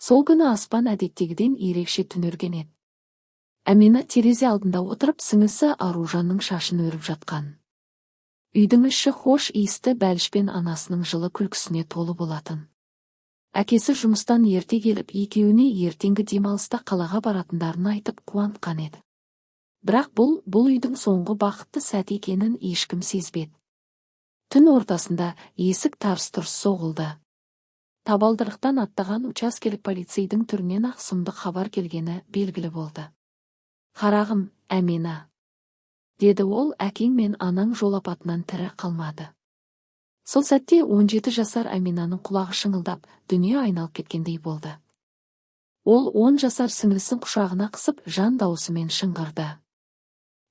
Сол күні аспан әдеттегіден ерекше түнерген еді. Әмина терезе алдында отырып, сіңлісі Аружанның шашын өріп жатқан. Үйдің іші хош иісті бәліш пен анасының жылы күлкісіне толы болатын. Әкесі жұмыстан ерте келіп, екеуіне ертеңгі демалыста қалаға баратындарын айтып қуантқан еді. Бірақ бұл үйдің соңғы бақытты сәті екенін ешкім сезбеді. Түн ортасында есік тарс-тұрс соғылды. Табалдырықтан аттаған учаскелік полицейдің түрінен ақ сұмдық хабар келгені белгілі болды. «Қарағым, Әмина, – деді ол, – әкең мен анаң жол апатынан тірі қалмады». Сол сәтте 17 жасар Әминаның құлағы шыңылдап, дүние айналып кеткендей болды. Ол 10 жасар сіңлісін құшағына қысып, жан дауысымен шыңғырды.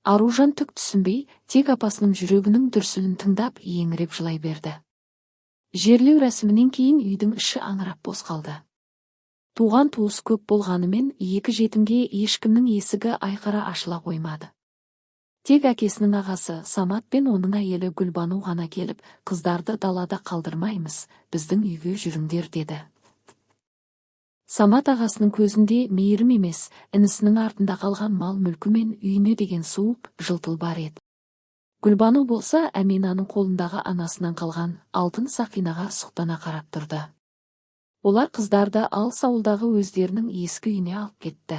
Аружан түк түсінбей, тек апасының жүрегінің дүрсілін тыңдап, еңіреп жылай берді. Жерлеу рәсімінен кейін үйдің іші аңырап бос қалды. Туған туыс көп болғанымен, екі жетімге ешкімнің есігі айқара ашыла қоймады. Тек әкесінің ағасы Самат пен оның әйелі Гүлбану ғана келіп, «Қыздарды далада қалдырмаймыз, біздің үйге жүріңдер», – деді. Самат ағасының көзінде мейірім емес, інісінің артында қалған мал мүлкі мен үйіне деген суық жылтыл бар еді. Гүлбану болса, Әминаның қолындағы анасынан қалған алтын сақинаға сұқтана қарап тұрды. Олар қыздарды алыс ауылдағы өздерінің ескі үйіне алып кетті.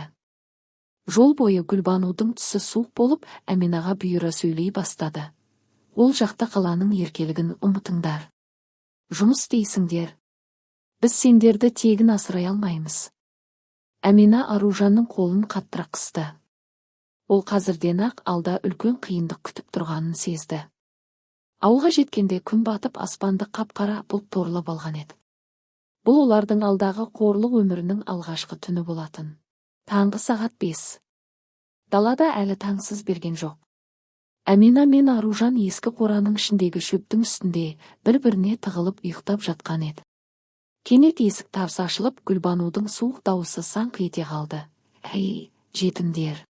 Жол бойы Гүлбанудың түсі суық болып, Әминаға бұйыра сөйлей бастады: «Ол жақта қаланың еркелігін ұмытыңдар. Жұмыс істейсіңдер. Біз сендерді тегін асырай алмаймыз». Әмина Аружанның қолын қаттырақ қысты. Ол қазірден ақ алда үлкен қиындық күтіп тұрғанын сезді. Ауылға жеткенде күн батып, аспанды қап-қара бұлт торлап алған еді. Бұл олардың алдағы қорлық өмірінің алғашқы түні болатын. Таңғы сағат 5. Далада әлі таң сыз берген жоқ. Әмина мен Аружан ескі қораның ішіндегі шөптің үстінде бір-біріне тығылып ұйықтап жатқан еді. Кенет есік тарс ашылып, Гүлбанудың суық дауысы саңқ ете қалды: «Әй, жетімдер!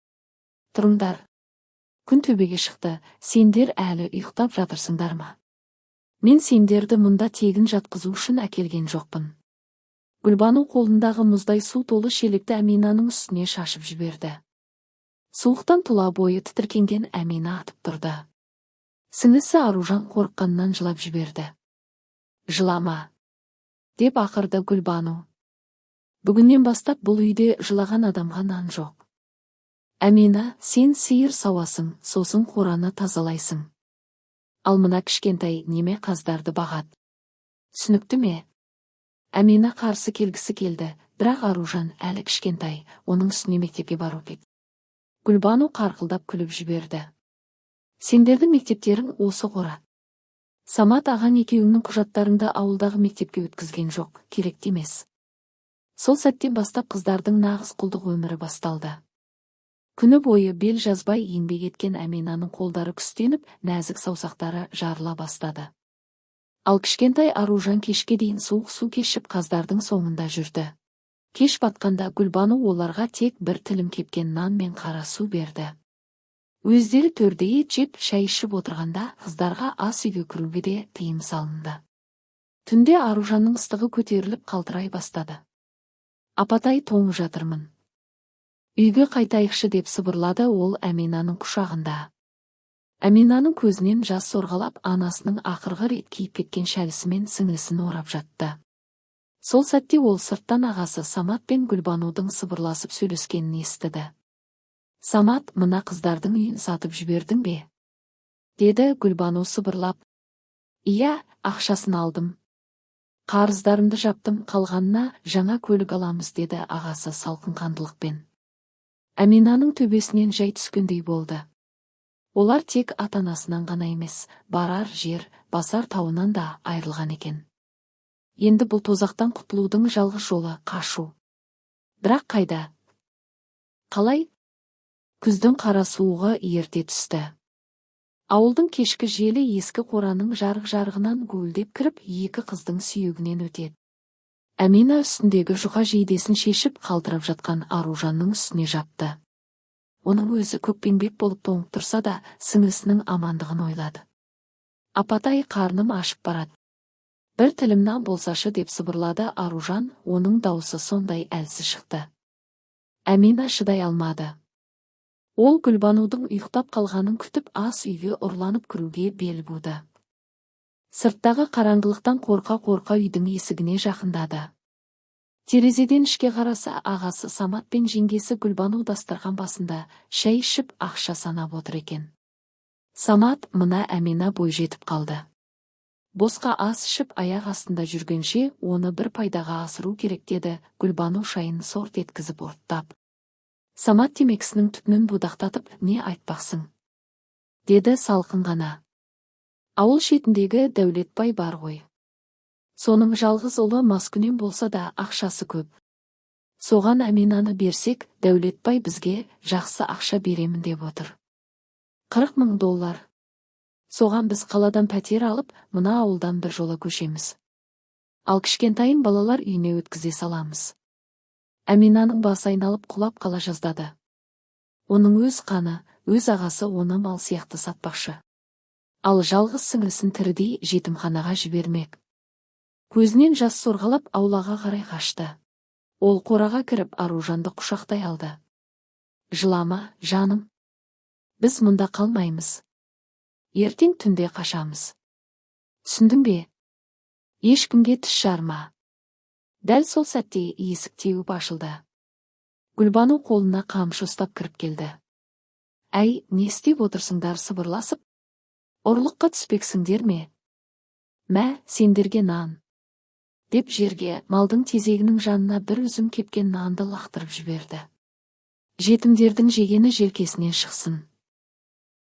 Тұрыңдар! Күн төбеге шықты, сендер әлі ұйықтап жатырсыңдар ма? Мен сендерді мұнда тегін жатқызу үшін әкелген жоқпын». Гүлбану қолындағы мұздай су толы шелекті Әминаның үстіне шашып жіберді. Суықтан тұла бойы тітіркенген Әмина атып тұрды. Сіңлісі Аружан қорыққаннан жылап жіберді. «Жылама!» – деп ақырды Гүлбану. «Бүгіннен бастап бұл үйде жылаған адамға нан жоқ. Әмина, сен сиыр сауасың, сосын қораны тазалайсың. Ал мына кішкентай неме қаздарды бағады. Түсінікті ме?» Әмина қарсы келгісі келді, бірақ Аружан әлі кішкентай, оның үстіне мектепке бару керек. Гүлбану қарқылдап күліп жіберді: «Сендердің мектептерің осы қора. Самат ағаң екеуіңнің құжаттарыңды ауылдағы мектепке өткізген жоқ, керек те емес». Сол сәттен бастап қыздардың нағыз құлдық өмірі басталды. Күні бойы бел жазбай еңбек еткен Әминаның қолдары күстеніп, нәзік саусақтары жарыла бастады. Ал кішкентай Аружан кешке дейін суық су кешіп, қаздардың соңында жүрді. Кеш батқанда Гүлбану оларға тек бір тілім кепкен нан мен қара су берді. Өздері төрде ет жеп, шай ішіп отырғанда, қыздарға ас үйге кіруге де тыйым салынды. Түнде Аружанның ыстығы көтеріліп, қалтырай бастады. «Апатай, тоңып жатырмын. Үйге қайтайықшы», – деп сыбырлады ол Әминаның құшағында. Әминаның көзінен жас сорғалап, анасының ақырғы рет киіп кеткен шәлісімен сіңлісін орап жатты. Сол сәтте ол сырттан ағасы Самат пен Гүлбанудың сыбырласып сөйлескенін естіді. «Самат, мына қыздардың үйін сатып жібердің бе?» – деді Гүлбану сыбырлап. «Иә, ақшасын алдым. Қарыздарымды жаптым, қалғанына жаңа көлік аламыз», – деді ағасы салқынқандылықпен. Әминаның төбесінен жай түскендей болды. Олар тек ата-анасынан ғана емес, барар жер, басар тауынан да айырылған екен. Енді бұл тозақтан құтылудың жалғыз жолы – қашу. Бірақ қайда? Қалай? Күздің қара суығы ерте түсті. Ауылдың кешкі желі ескі қораның жарық-жарығынан гуілдеп кіріп, екі қыздың сүйегінен өтеді. Әмина үстіндегі жұқа жейдесін шешіп, қалтырап жатқан Аружанның үстіне жапты. Оның өзі көкпеңбек болып тоңып тұрса да, сіңлісінің амандығын ойлады. «Апатай, қарным ашып барады. Бір тілім нан болсашы, деп сыбырлады Аружан, оның даусы сондай әлсіз шықты. Әмина шыдай алмады. Ол Гүлбанудың ұйықтап қалғанын күтіп, ас үйге ұрланып кіруге бел буды. Сырттағы қараңғылықтан қорқа-қорқа үйдің есігіне жақындады. Терезеден ішке қараса, ағасы Самат пен жеңгесі Гүлбану дастархан басында шай ішіп, ақша санап отыр екен. Самат, мына Әмина бойжетіп қалды. Босқа ас ішіп аяқ астында жүргенше, оны бір пайдаға асыру керек, деді Гүлбану шайын сорт еткізіп ұрттап. Самат темекісінің түтінін будақтатып, не айтпақсың? Деді салқын ғана. Ауыл шетіндегі Дәулетбай бар ғой. Соның жалғыз ұлы маскүнем болса да, ақшасы көп. Соған Әминаны берсек, Дәулетбай бізге жақсы ақша беремін деп отыр. 40 000 доллар. Соған біз қаладан пәтер алып, мына ауылдан бір жола көшеміз. Ал кішкентайын балалар үйіне өткізе саламыз. Әминаның басы айналып құлап қала жаздады. Оның өз қаны, өз ағасы оны мал сияқты сатпақшы. Ал жалғыз сіңлісін тірідей жетімханаға жібермек. Көзінен жас сорғалап, аулаға қарай қашты. Ол қораға кіріп, Аружанды құшақтай алды. Жылама, жаным. Біз мұнда қалмаймыз. Ертең түнде қашамыз. Түсіндің бе? Ешкімге тіс жарма. Дәл сол сәтте есік теуіп ашылды. Гүлбану қолына қамшы ұстап кіріп келді. Әй, не істеп отырсыңдар сыбырласып? Ұрлыққа түспексіңдер ме? Мә, сендерге нан. Деп жерге, малдың тезегінің жанына бір үзім кепкен нанды лақтырып жіберді. Жетімдердің жегені желкесінен шықсын.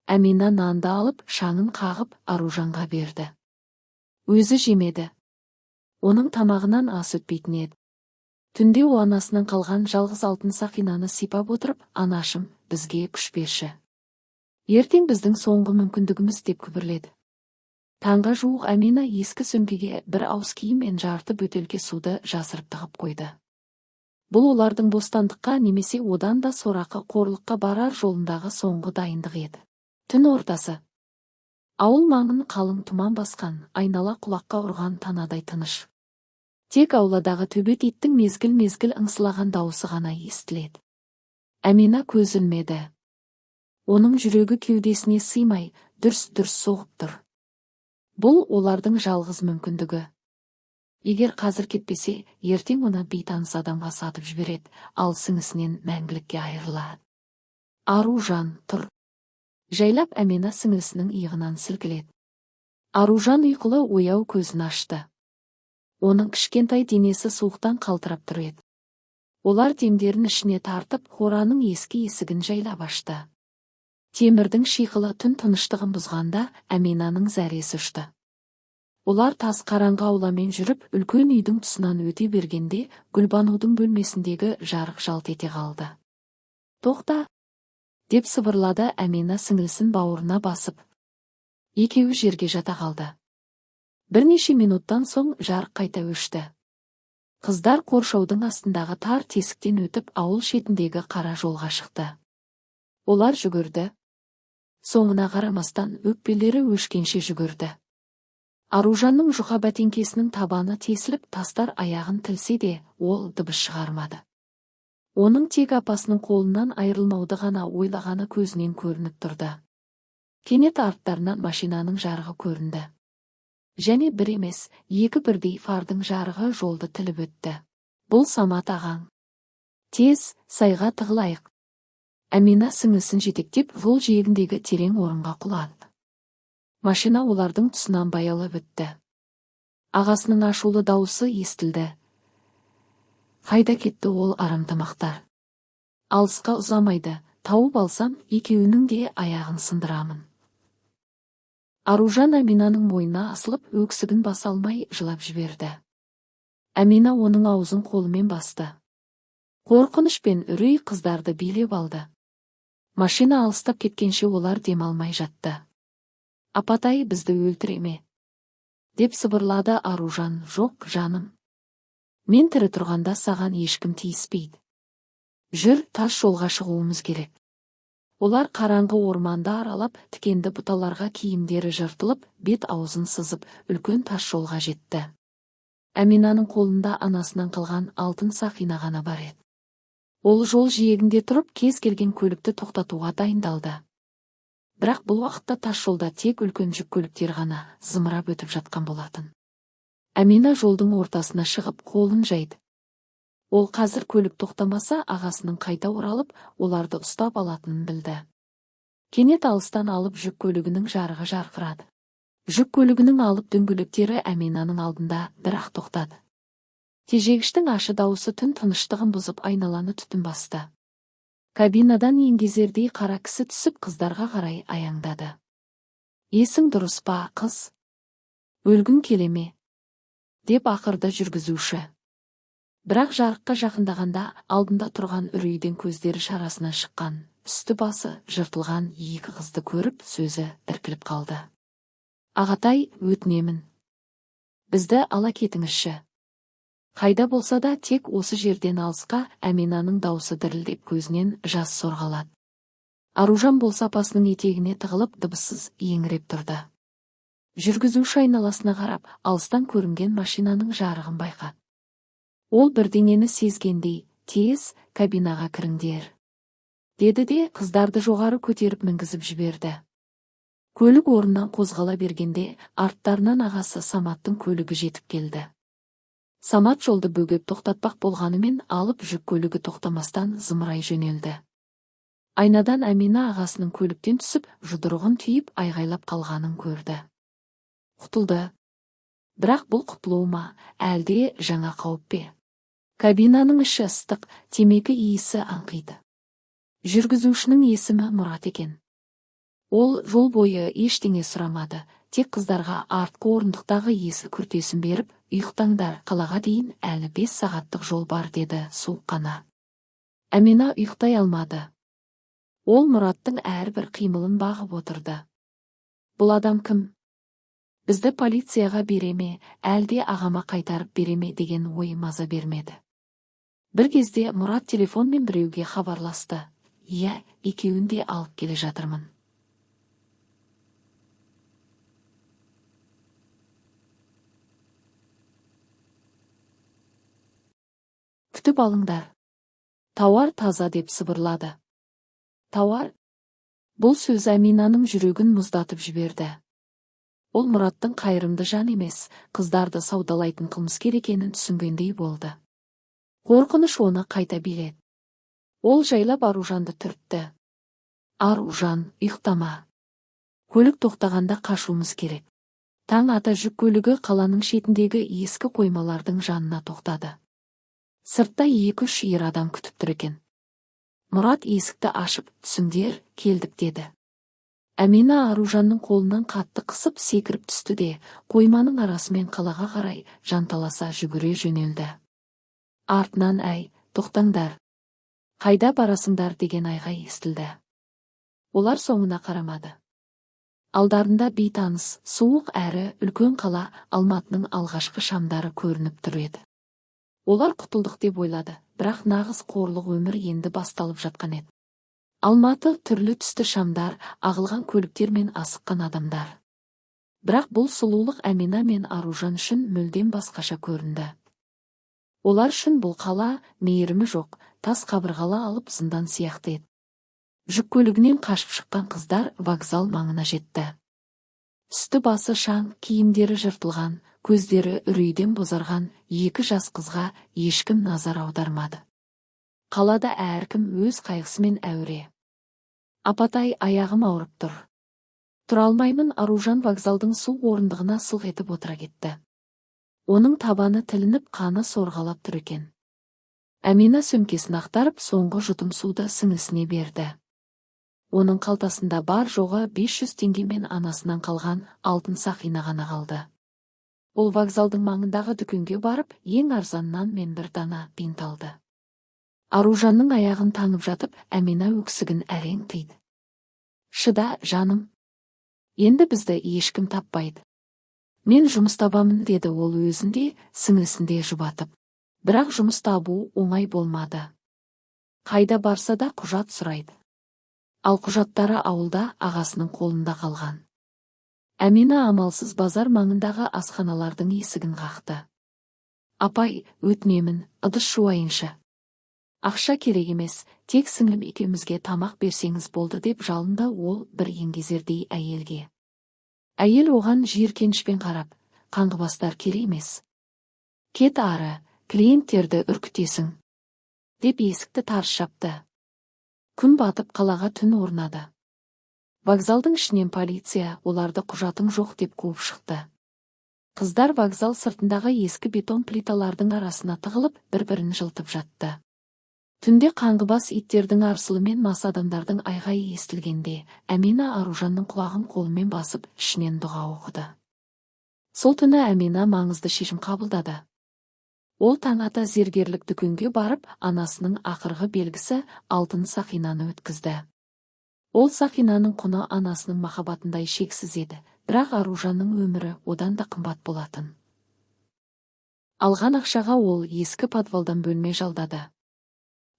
Әмина нанды алып, шаңын қағып, Аружанға берді. Өзі жемеді. Оның тамағынан ас өтпейтін еді. Түнде ол анасынан қалған жалғыз алтын сақинаны сипап отырып, анашым, бізге күш берші. Ертең біздің соңғы мүмкіндігіміз, деп күбірледі. Таңға жуық Әмина ескі сөмкеге бір ауыс киім мен жарты бөтелке суды жасырып тығып қойды. Бұл олардың бостандыққа немесе одан да сорақы қорлыққа барар жолындағы соңғы дайындық еді. Түн ортасы. Ауыл маңын қалың тұман басқан, айнала құлаққа ұрған танадай тыныш. Тек ауладағы төбет иттің мезгіл-мезгіл ыңсылаған дауысы ғана естіледі. Әмина көз ілмеді. Оның жүрегі кеудесіне сыймай, дүрс-дүрс соғып тұр. Бұл олардың жалғыз мүмкіндігі. Егер қазір кетпесе, ертең оны бейтаныс адамға сатып жібереді, ал сіңісінен мәңгілікке айырылады. Аружан, тұр. Жайлап Әмина сіңлісінің иығынан сілкіледі. Аружан ұйқылы ояу көзін ашты. Оның кішкентай денесі суықтан қалтырап тұр еді. Олар демдерін ішіне тартып, қораның ескі есігін жайлап ашты. Темірдің шиқылы түн тыныштығын бұзғанда, Әминаның зәресі ұшты. Олар тас қараңғы ауламен жүріп, үлкен үйдің тұсынан өте бергенде, Гүлбанудың бөлмесіндегі жарық жалт ете қалды. Тоқта! Деп сыбырлады Әмина сіңлісін бауырына басып. Екеуі жерге жата қалды. Бірнеше минуттан соң жарық қайта өшті. Қыздар қоршаудың астындағы тар тесіктен өтіп, ауыл шетіндегі қара жолға шықты. Олар жүгірді. Соңына қарамастан өкпелері өшкенше жүгірді. Аружанның жұқа бәтеңкесінің табаны тесіліп, тастар аяғын тілсе де, ол дыбыс шығармады. Оның тек апасының қолынан айырылмауды ғана ойлағаны көзінен көрініп тұрды. Кенет арттарынан машинаның жарығы көрінді. Және бір емес, екі бірдей фардың жарығы жолды тіліп өтті. Бұл Самат ағаң. Тез, сайға тығылайық. Әмина сіңлісін жетектеп, жол жиегіндегі терең орынға құлады. Машина олардың тұсынан баяулап өтті. Ағасының ашулы дауысы естілді. Қайда кетті ол арамтамақтар? Алысқа ұзамайды, тауып алсам, екеуінің де аяғын сындырамын. Аружан Әминаның мойнына асылып, өксігін баса алмай жылап жіберді. Әмина оның аузын қолымен басты. Қорқыныш пен үрей қыздарды билеп алды. Машина алыстап кеткенше олар дем алмай жатты. Апатай бізді өлтіре ме? Деп сыбырлады Аружан. Жоқ, жаным. Мен тірі тұрғанда саған ешкім тиіспейді. Жүр, тас жолға шығуымыз керек. Олар қараңғы орманды аралап, тікенді бұталарға киімдері жыртылып, бет аузын сызып, үлкен тас жолға жетті. Әминаның қолында анасынан қалған алтын сақина ғана бар еді. Ол жол жиегінде тұрып, кез келген көлікті тоқтатуға дайындалды. Бірақ бұл уақытта тас жолда тек үлкен жүк көліктері ғана зымырап өтіп жатқан болатын. Әмина жолдың ортасына шығып, қолын жайды. Ол қазір көлік тоқтамаса, ағасының қайта оралып, оларды ұстап алатынын білді. Кенет алыстан алып жүк көлігінің жарығы жарқырады. Жүк көлігінің алып дөңгелектері Әминаның алдында бір-ақ тоқтады. Тежегіштің ашы дауысы түн тыныштығын бұзып, айналаны түтін басты. Кабинадан еңгезердей қара кісі түсіп, қыздарға қарай аяңдады. «Есің дұрыс па, қыз? Өлгің келе ме?» деп ақырды жүргізуші. Бірақ жарыққа жақындағанда алдында тұрған үрейден көздері шарасынан шыққан, үсті басы жыртылған екі қызды көріп, сөзі іркіліп қалды. «Ағатай, өтінемін. Бізді ала кетіңізші. Қайда болса да тек осы жерден алысқа». Әминаның даусы дірілдеп, көзінен жас сорғалады. Аружан болса апасының етегіне тығылып, дыбыссыз еңіреп тұрды. Жүргізуші айналасына қарап, алыстан көрінген машинаның жарығын байқады. Ол бірдеңені сезгендей, «Тез кабинаға кіріңдер», деді де қыздарды жоғары көтеріп мінгізіп жіберді. Көлік орнынан қозғала бергенде арттарынан ағасы Саматтың көлігі жетіп келді. Самат жолды бөгеп тоқтатпақ болғанымен, алып жүк көлігі тоқтамастан зымырай жөнелді. Айнадан Әмина ағасының көліктен түсіп, жұдырығын түйіп, айғайлап қалғанын көрді. Құтылды. Бірақ бұл құтылу ма, әлде жаңа қауіп пе? Кабинаның іші ыстық, темекі иісі аңқиды. Жүргізушінің есімі Мұрат екен. Ол жол бойы ештеңе сұрамады, тек қыздарға артқы орындықтағы ескі күртесін беріп, «Ұйықтаңдар, қалаға дейін әлі 5 сағаттық жол бар», деді суық қана. Әмина ұйықтай алмады. Ол Мұраттың әрбір қимылын бағып отырды. Бұл адам кім? Бізді полицияға бере ме, әлде ағама қайтарып бере ме деген ой маза бермеді. Бір кезде Мұрат телефонмен біреуге хабарласты. «Иә, екеуін де алып келе жатырмын. Күтіп алыңдар. Тауар таза», деп сыбырлады. Тауар? Бұл сөз Әминаның жүрегін мұздатып жіберді. Ол Мұраттың қайырымды жан емес, қыздарды саудалайтын қылмыскер екенін түсінгендей болды. Қорқыныш оны қайта биледі. Ол жайлап Аружанды түртті. «Аружан, ұйықтама. Көлік тоқтағанда қашуымыз керек». Таң ата жүк көлігі қаланың шетіндегі ескі қоймалардың жанына тоқтады. Сыртта 2-3 ер адам күтіп тұр екен. Мұрат есікті ашып, «Түсіңдер, келдік», деді. Әмина Аружанның қолынан қатты қысып секіріп түсті де, қойманың арасымен қалаға қарай жанталаса жүгіре жөнелді. Артынан «Әй, тоқтаңдар! Қайда барасыңдар?» деген айғай естілді. Олар соңына қарамады. Алдарында бейтаныс, суық әрі үлкен қала Алматының алғашқы шамдары көрініп тұр еді. Олар құтылдық деп ойлады, бірақ нағыз қорлық өмір енді басталып жатқан еді. Алматы түрлі түсті шамдар, ағылған көліктер мен асыққан адамдар. Бірақ бұл сұлулық Әмина мен Аружан үшін мүлдем басқаша көрінді. Олар үшін бұл қала мейірімі жоқ, тас қабырғалы алып зындан сияқты еді. Жүк көлігінен қашып шыққан қыздар вокзал маңына жетті. Үсті басы шаң, киімдері жыртылған, көздері үрейден бозарған екі жас қызға ешкім назар аудармады. Қалада әркім өз қайғысымен әуре. «Апатай, аяғым ауырып тұр. Тұра алмаймын». Аружан вокзалдың су орындығына сылқ етіп отыра кетті. Оның табаны тілініп, қаны сорғалап тұр екен. Әмина сөмкесін ақтарып, соңғы жұтым суды сіңлісіне берді. Оның қалтасында бар жоғы 500 теңге мен анасынан қалған алтын сақина ғана қалды. Ол вокзалдың маңындағы дүкенге барып, ең арзан нан мен бір дана бинт алды. Аружанның аяғын таңып жатып, Әмина өксігін әрең тыйды. «Шыда, жаным. Енді бізді ешкім таппайды. Мен жұмыс табамын», деді ол өзін де, сіңлісін де жұбатып. Бірақ жұмыс табу оңай болмады. Қайда барса да құжат сұрайды. Ал құжаттары ауылда ағасының қолында қалған. Әмина амалсыз базар маңындағы асханалардың есігін қақты. Апай, өтінемін, ыдыс жуайыншы. Ақша керек емес, тек сіңлім екеумізге тамақ берсеңіз болды, деп жалынды ол бір еңгезердей әйелге. Әйел оған жиіркенішпен қарап, қаңғыбастар керек емес. Кет ары, клиенттерді үркітесің, деп есікті тарс жапты. Күн батып, қалаға түн орнады. Вокзалдың ішінен полиция оларды құжатың жоқ деп қуып шықты. Қыздар вокзал сыртындағы ескі бетон плиталардың арасына тығылып, бір-бірін жылытып жатты. Түнде қаңғыбас иттердің арсылы мен мас адамдардың айғайы естілгенде, Әмина Аружанның құлағын қолымен басып, ішінен дұға оқыды. Сол түні Әмина маңызды шешім қабылдады. Ол таң ата зергерлік дүкенге барып, анасының ақырғы белгісі алтын сақинаны өткізді. Ол сақинаның құны анасының махаббатындай шексіз еді, бірақ Аружанның өмірі одан да қымбат болатын. Алған ақшаға ол ескі подвалдан бөлме жалдады.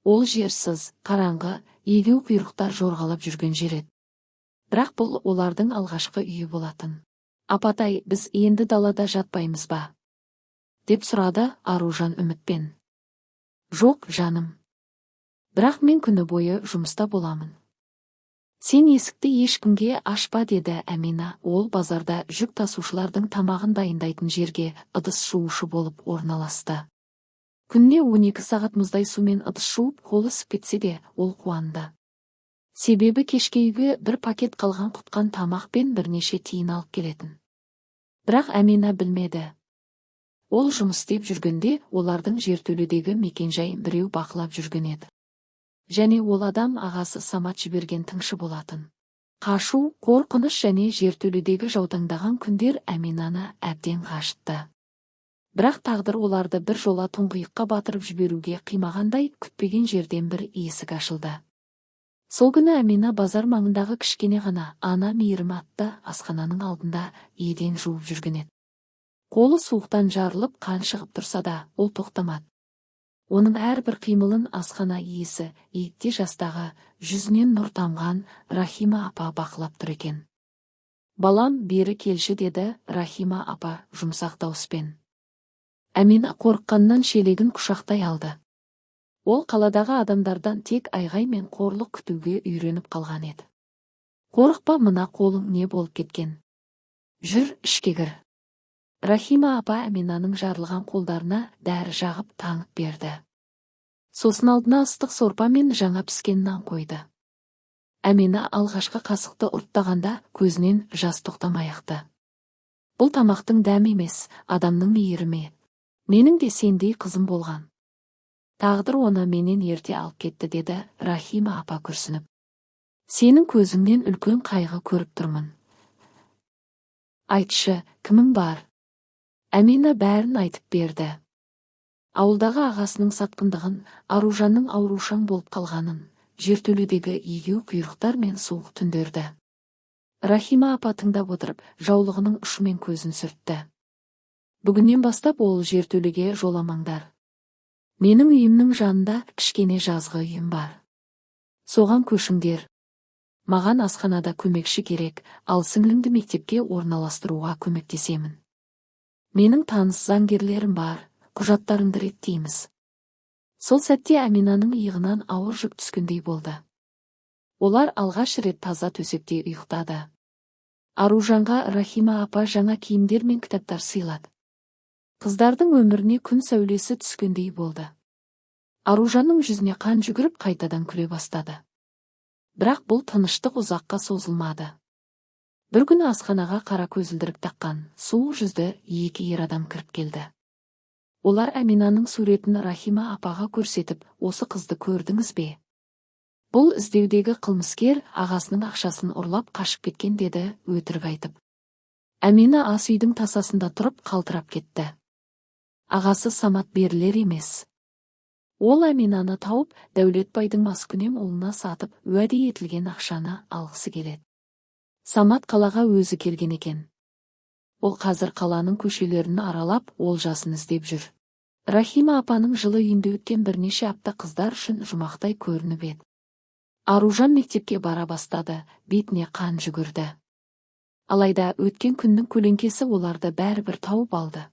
Ол жер сыз, қараңғы, егеу құйрықтар жорғалап жүрген жер еді. Бірақ бұл олардың алғашқы үйі болатын. Апатай, біз енді далада жатпаймыз ба? Деп сұрады Аружан үмітпен. Жоқ, жаным. Бірақ мен күні бойы жұмыста боламын. Сен есікті ешкімге ашпа, деді Әмина. Ол базарда жүк тасушылардың тамағын дайындайтын жерге ыдыс жуушы болып орналасты. Күніне 12 сағат мұздай сумен ыдыс жуып, қолы ісіп кетсе де, ол қуанды. Себебі кешке үйге бір пакет қалған құтқан тамақ пен бірнеше тиын алып келетін. Бірақ Әмина білмеді. Ол жұмыс істеп жүргенде олардың жертөледегі мекенжайын біреу бақылап жүрген еді. Және ол адам ағасы Самат жіберген тыңшы болатын. Қашу, қорқыныш және жертөледегі жаутаңдаған күндер Әминаны әбден қажытты. Бірақ тағдыр оларды бір жола тұңғиыққа батырып жіберуге қимағандай, күтпеген жерден бір есік ашылды. Сол күні Әмина базар маңындағы кішкене ғана Ана мейірімі атты асхананың алдында еден жуып жүрген еді. Қолы суықтан жарылып, қан шығып тұрса да, ол тоқтамады. Оның әрбір қимылын асхана иесі, егде жастағы, жүзінен нұр тамған Рахима апа бақылап тұр екен. Балам, бері келші, деді Рахима апа жұмсақ дауыспен. Әмина қорыққаннан шелегін құшақтай алды. Ол қаладағы адамдардан тек айғай мен қорлық күтуге үйреніп қалған еді. Қорықпа, мына қолың не болып кеткен? Жүр, ішке кір. Рахима апа Әминаның жарылған қолдарына дәрі жағып, таңып берді. Сосын алдына ыстық сорпа мен жаңа піскен нан қойды. Әмина алғашқы қасықты ұрттағанда көзінен жас тоқтамай ақты. Бұл тамақтың дәмі емес, адамның мейірімі. Менің де сендей қызым болған. Тағдыр оны менен ерте алып кетті, деді Рахима апа күрсініп. Сенің көзіңнен үлкен қайғы көріп тұрмын. Айтшы, кімің бар? Әмина бәрін айтып берді. Ауылдағы ағасының сатқындығын, Аружанның аурушаң болып қалғанын, жертөледегі егеу құйрықтар мен суық түндерді. Рахима апа тыңдап отырып, жаулығының ұшымен көзін сүртті. Бүгіннен бастап ол жертөлеге жоламаңдар. Менің үйімнің жанында кішкене жазғы үйім бар. Соған көшіңдер. Маған асханада көмекші керек, ал сіңліңді мектепке орналастыруға көмектесемін. Менің таныс заңгерлерім бар, құжаттарыңды реттейміз. Сол сәтте Әминаның иығынан ауыр жүк түскендей болды. Олар алғаш рет таза төсекте ұйықтады. Аружанға Рахима апа жаңа киімдер мен кітаптар сыйлады. Қыздардың өміріне күн сәулесі түскендей болды. Аружанның жүзіне қан жүгіріп, қайтадан күле бастады. Бірақ бұл тыныштық ұзаққа созылмады. Бір күні асханаға қара көзілдірік таққан, суық жүзді екі ер адам кіріп келді. Олар Әминаның суретін Рахима апаға көрсетіп, осы қызды көрдіңіз бе? Бұл іздеудегі қылмыскер, ағасының ақшасын ұрлап қашып кеткен, деді өтірік айтып. Әмина ас үйдің тасасында тұрып қалтырап кетті. Ағасы Самат берілер емес. Ол Әминаны тауып, Дәулетбайдың маскүнем ұлына сатып, уәде етілген ақшаны алғысы келеді. Самат қалаға өзі келген екен. Ол қазір қаланың көшелерін аралап, олжасын іздеп жүр. Рахима апаның жылы үйінде өткен бірнеше апта қыздар үшін жұмақтай көрініп еді. Аружан мектепке бара бастады, бетіне қан жүгірді. Алайда өткен күннің көлеңкесі оларды бәрібір тауып алды.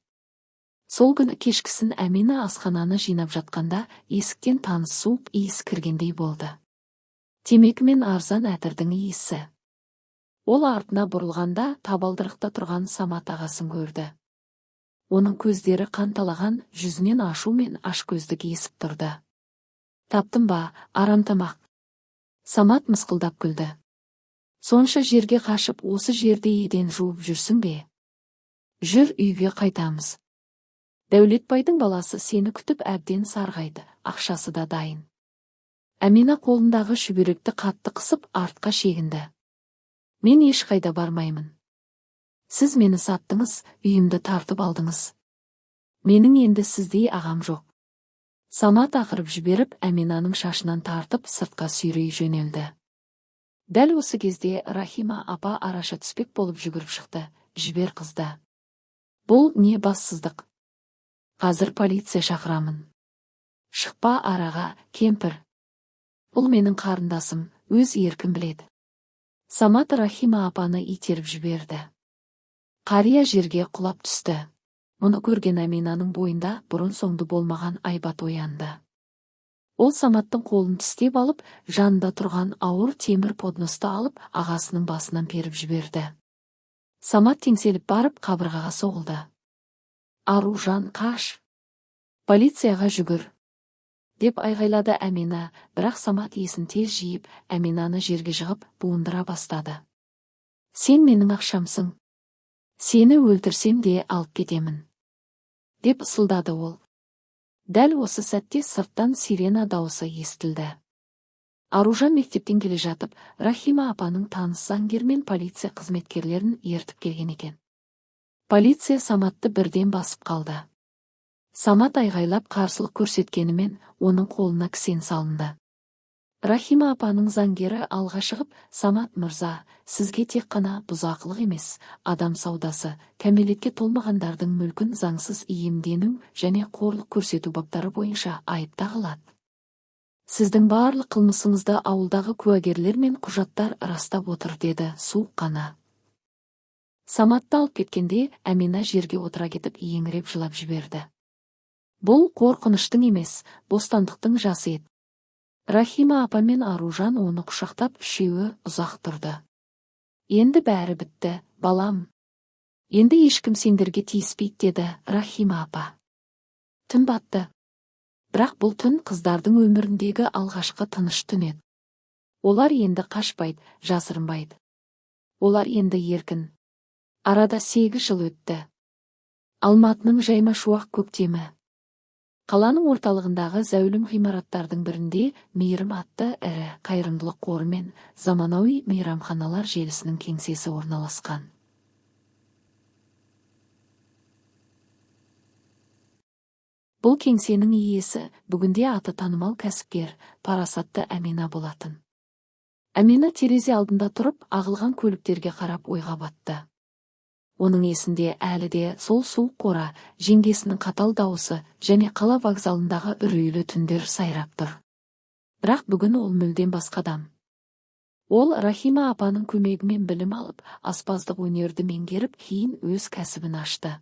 Сол күні кешкісін Әмина асхананы жинап жатқанда есіктен таныс суық иіс кіргендей болды. Темекі мен арзан әтірдің иісі. Ол артына бұрылғанда табалдырықта тұрған Самат ағасын көрді. Оның көздері қанталаған, жүзінен ашу мен ашкөздік есіп тұрды. Таптым ба, арамтамақ? Самат мысқылдап күлді. Сонша жерге қашып, осы жерде еден жуып жүрсің бе? Жүр, үйге қайтамыз. Дәулетбайдың баласы сені күтіп әбден сарғайды, ақшасы да дайын. Әмина қолындағы шүберекті қатты қысып, артқа шегінді. Мен ешқайда бармаймын. Сіз мені саттыңыз, үйімді тартып алдыңыз. Менің енді сіздей ағам жоқ. Самат ақырып жіберіп, Әминаның шашынан тартып, сыртқа сүйрей жөнелді. Дәл осы кезде Рахима апа араша түспек болып жүгіріп шықты. Жібер қызды. Бұл не бассыздық? Қазір полиция шақырамын. Шықпа араға, кемпір. Бұл менің қарындасым, өз еркін біледі. Самат Рахима апаны итеріп жіберді. Қария жерге құлап түсті. Мұны көрген Әминаның бойында бұрын-соңды болмаған айбат оянды. Ол Саматтың қолын тістеп алып, жанында тұрған ауыр темір подносты алып, ағасының басынан періп жіберді. Самат теңселіп барып, қабырғаға соғылды. Аружан, қаш! Полицияға жүгір! Деп айғайлады Әмина, бірақ Самат есін тез жиып, Әминаны жерге жығып, буындыра бастады. Сен менің ақшамсың. Сені өлтірсем де алып кетемін. Деп ысылдады ол. Дәл осы сәтте сырттан сирена дауысы естілді. Аружан мектептен келе жатып, Рахима апаның таныс заңгер мен полиция қызметкерлерін ертіп келген екен. Полиция Саматты бірден басып қалды. Самат айғайлап қарсылық көрсеткенімен, оның қолына кісен салынды. Рахима апаның заңгері алға шығып, Самат мырза, сізге тек қана бұзақылық емес, адам саудасы, кәмелетке толмағандардың мүлкін заңсыз иемдену және қорлық көрсету баптары бойынша айып тағылады. Сіздің барлық қылмысыңызды ауылдағы куәгерлер мен құжаттар растап отыр, деді суық қана. Саматты алып кеткенде Әмина жерге отыра кетіп еңіреп жылап жіберді. Бұл қорқыныштың емес, бостандықтың жасы еді. Рахима апа мен Аружан оны құшақтап, үшеуі ұзақ тұрды. Енді бәрі бітті, балам. Енді ешкім сендерге тиіспейді, деді Рахима апа. Түн батты. Бірақ бұл түн қыздардың өміріндегі алғашқы тыныш түн еді. Олар енді қашпайды, жасырынбайды. Олар енді еркін. Арада 8 жыл өтті. Алматының жайма шуақ көктемі. Қаланың орталығындағы зәулім ғимараттардың бірінде Мейірім атты ірі қайырымдылық қоры мен заманауи мейрамханалар желісінің кеңсесі орналасқан. Бұл кеңсенің иесі бүгінде аты танымал кәсіпкер, парасатты Әмина болатын. Әмина терезе алдында тұрып, ағылған көліктерге қарап ойға батты. Оның есінде әлі де сол суық қора, жеңгесінің қатал дауысы және қала вокзалындағы үрейлі түндер сайрап тұр. Бірақ бүгін ол мүлдем басқа адам. Ол Рахима апаның көмегімен білім алып, аспаздық өнерді меңгеріп, кейін өз кәсібін ашты.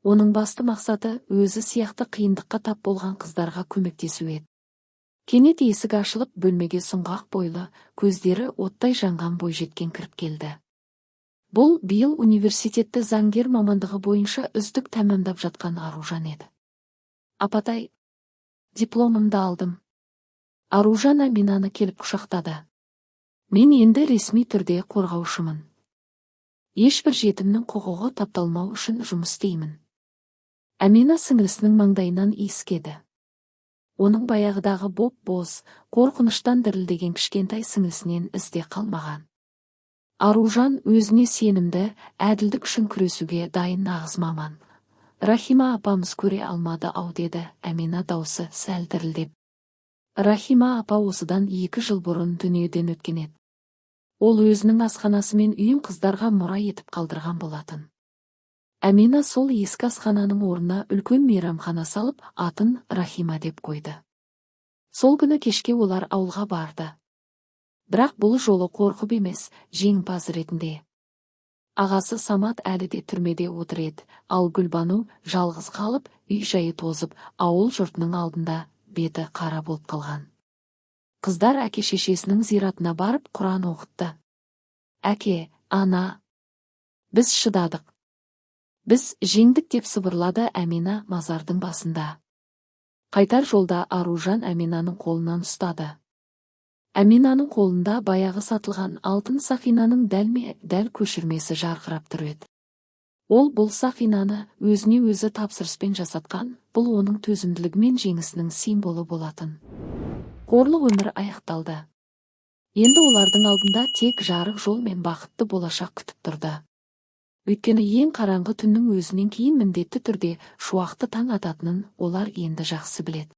Оның басты мақсаты өзі сияқты қиындыққа тап болған қыздарға көмектесу еді. Кенет есік ашылып, бөлмеге сұңғақ бойлы, көздері оттай жанған бойжеткен кіріп келді. Бұл биыл университетті заңгер мамандығы бойынша үздік тәмамдап жатқан Аружан еді. Апатай, дипломымды алдым. Аружан Әминаны келіп құшақтады. Мен енді ресми түрде қорғаушымын. Ешбір жетімнің құқығы тапталмау үшін жұмыс істеймін. Әмина сіңлісінің маңдайынан иіскеді. Оның баяғыдағы боп-боз, қорқыныштан дірілдеген кішкентай сіңлісінен із де қалмаған. Аружан өзіне сенімді, әділдік үшін күресуге дайын нағыз маман. Рахима апамыз көре алмады ау, деді Әмина даусы сәл дірілдеп. Рахима апа осыдан 2 жыл бұрын дүниеден өткен еді. Ол өзінің асханасы мен үйін қыздарға мұра етіп қалдырған болатын. Әмина сол ескі асхананың орнына үлкен мейрамхана салып, атын Рахима деп қойды. Сол күні кешке олар ауылға барды. Бірақ бұл жолы қорқып емес, жеңімпаз ретінде. Ағасы Самат әлі де түрмеде отыр еді, ал Гүлбану жалғыз қалып, үй-жайы тозып, ауыл жұртының алдында беті қара болып қалған. Қыздар әке-шешесінің зиратына барып, Құран оқытты. «Әке, ана, біз шыдадық. Біз жеңдік», – деп сыбырлады Әмина мазардың басында. Қайтар жолда Аружан Әминаның қолынан ұстады. Әминаның қолында баяғы сатылған алтын сақинаның дәлме дәл көшірмесі жарқырап тұр еді. Ол бұл сақинаны өзіне өзі тапсырыспен жасатқан, бұл оның төзімділігі мен жеңісінің символы болатын. Қорлық өмір аяқталды. Енді олардың алдында тек жарық жол мен бақытты болашақ күтіп тұрды. Өйткені ең қараңғы түннің өзінен кейін міндетті түрде шуақты таң ататынын олар енді жақсы біледі.